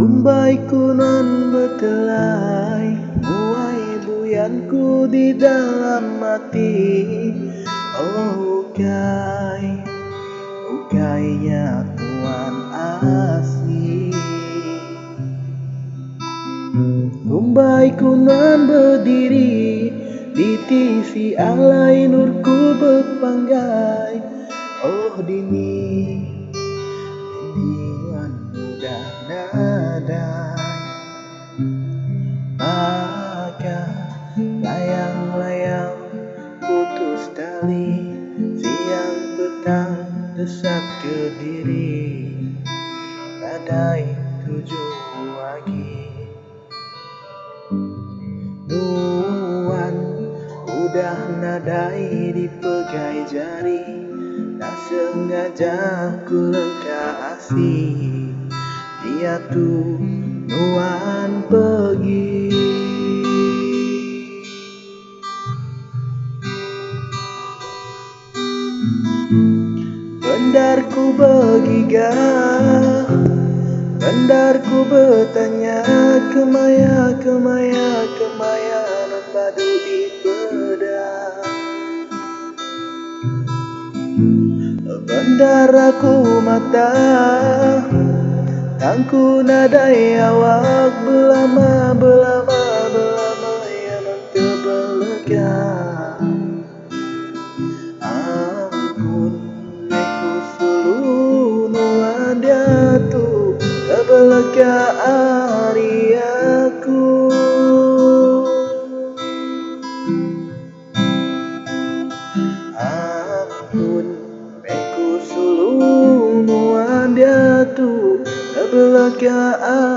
Kumbai ku nuan betelai Muai buyan ku di dalam ati Oh ukai Ukai nya nuan asi Kumbai ku nuan bediri Di tisi alai nur ku bepanggai Oh dini Dini nuan udah nadai Baka layang-layang putus tali Siang petang tesat kediri Nadai tuju agi Nuan udah nadai dipegai jari Enda sengaja ku lengka asi Diatu nuan pegi. Bendar ku begiga Bendar ku betanya Kemaya kemaya kemaya Nuan badu dipeda Bendar aku mata Tang ku nadai awak Belama belama belama Iya nuan tebeleka. Ampun meh ku sulu nuan diatu Tebeleka ari aku. Ampun meh ku sulu nuan diatu Tebeleka ari.